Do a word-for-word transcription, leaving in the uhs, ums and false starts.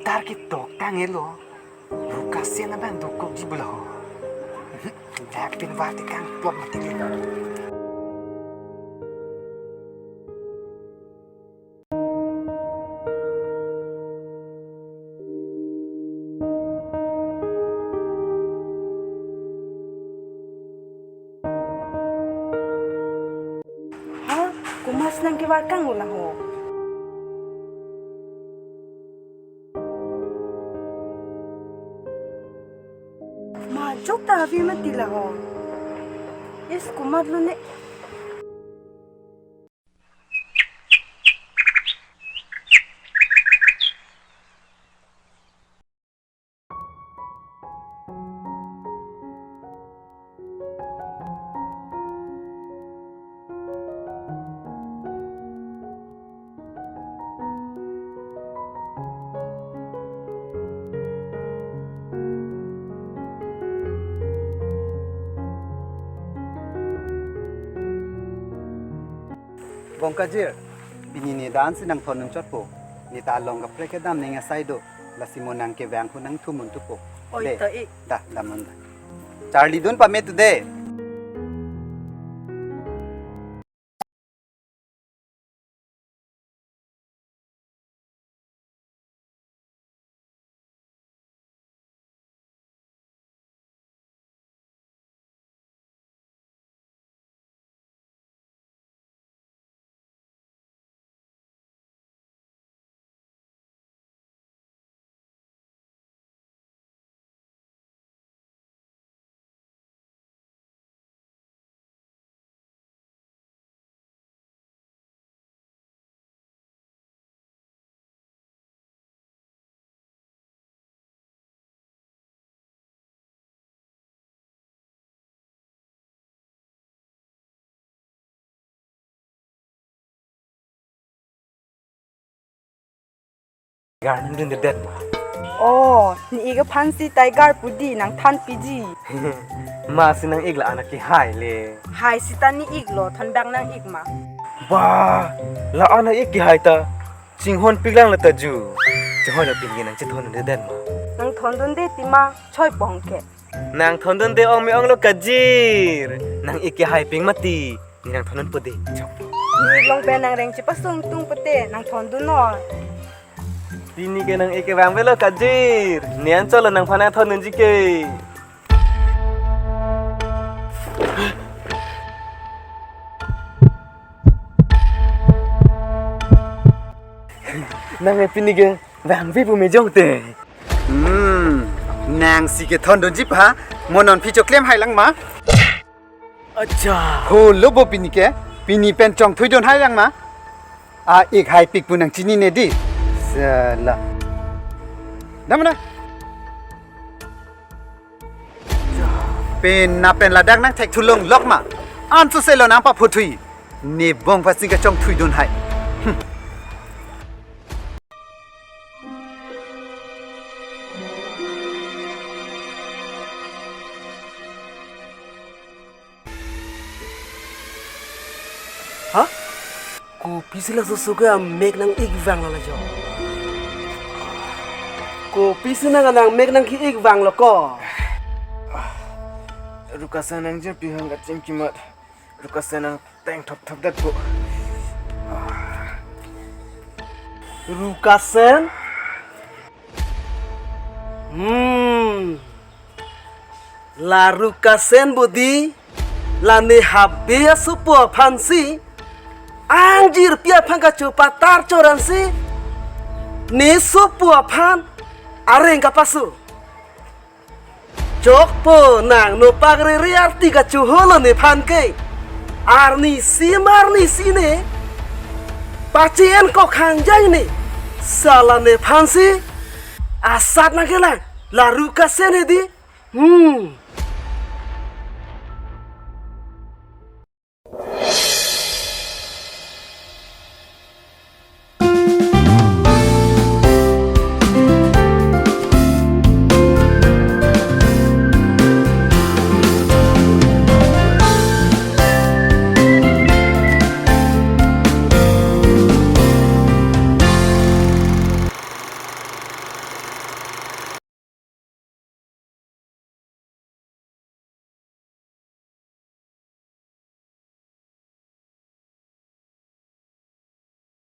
Tar ketok tang elo. Rukasen abang dokokji pulo. Dak pin vate kangplop mati le. Ha, komatsi nangkevar kang ulang ho. Majok ta avi mati la ho. Yes, komatlo ne. Bongkajir, pini ne dan si nangthondun chotpo. Ne ta along kaprek kedam ning asai do. Lasi mo nangkevang hu nangthumun thupo. Oi, de, to ik. Da, damnon da. Charlidun pame tu de. Gar nangdundedet ma? Oh, ne ik aphan si tai gar pu di, nangthanpiji. Masi nang-ik la-an akehai le. Hai seta ne iklo, thondang nang-ik ma? Ba, la-an a-ik kehai ta chinghonpik lang la ta ju. Chinghon apin ke nangchethondundedet ma? Nangthondunde ti ma, choi pong ke. Nangthondunde ong me-onglo Kajir. Nang-ik kehai ping mati. Ne nangthondunpo de. Chok. Ne ik along pen nangreng chepasung tung pute, nangthondun non. Pini ke nang-ik kevang avelo Kajir. Ne anchotlo nangphan nangthondunji ke. Nang e pini ke vangve pu me jong te. Hmm, nangsi kethondunji pa, mo non phi choklem hai lang ma? Acha. Holo bo pini ke, pini pen chongthuidun hai lang ma? A-ik haipik pu nangchinine di. Sala. Damna. Pen na pen ladak nangthekthulong lok ma? Anso selo nangpaphuthui. Ne bong pasi kachongthuidun hai. Hmm. Ha? Kopisi laso so ke amek nang-ik vanglo la jo? Kopisi nang nang mek nangke-ik vanglo ko? Rukasen nangjirpi hang kachingki mat. Rukasen nangteng thopthop det ko. Rukasen? Hmm. La Rukasen bo di, la ne habe asopo aphansi angjirpi aphan kachopatar choransi ne sopo aphan areng kapaso. Chokpo nang nopak rere arti kachoholo nephan ke. Arnisi ma arnisi ne pachi-en kok hangjai ne. Sala nephansi asat nangkelang. La Rukasen hedi. Hmm.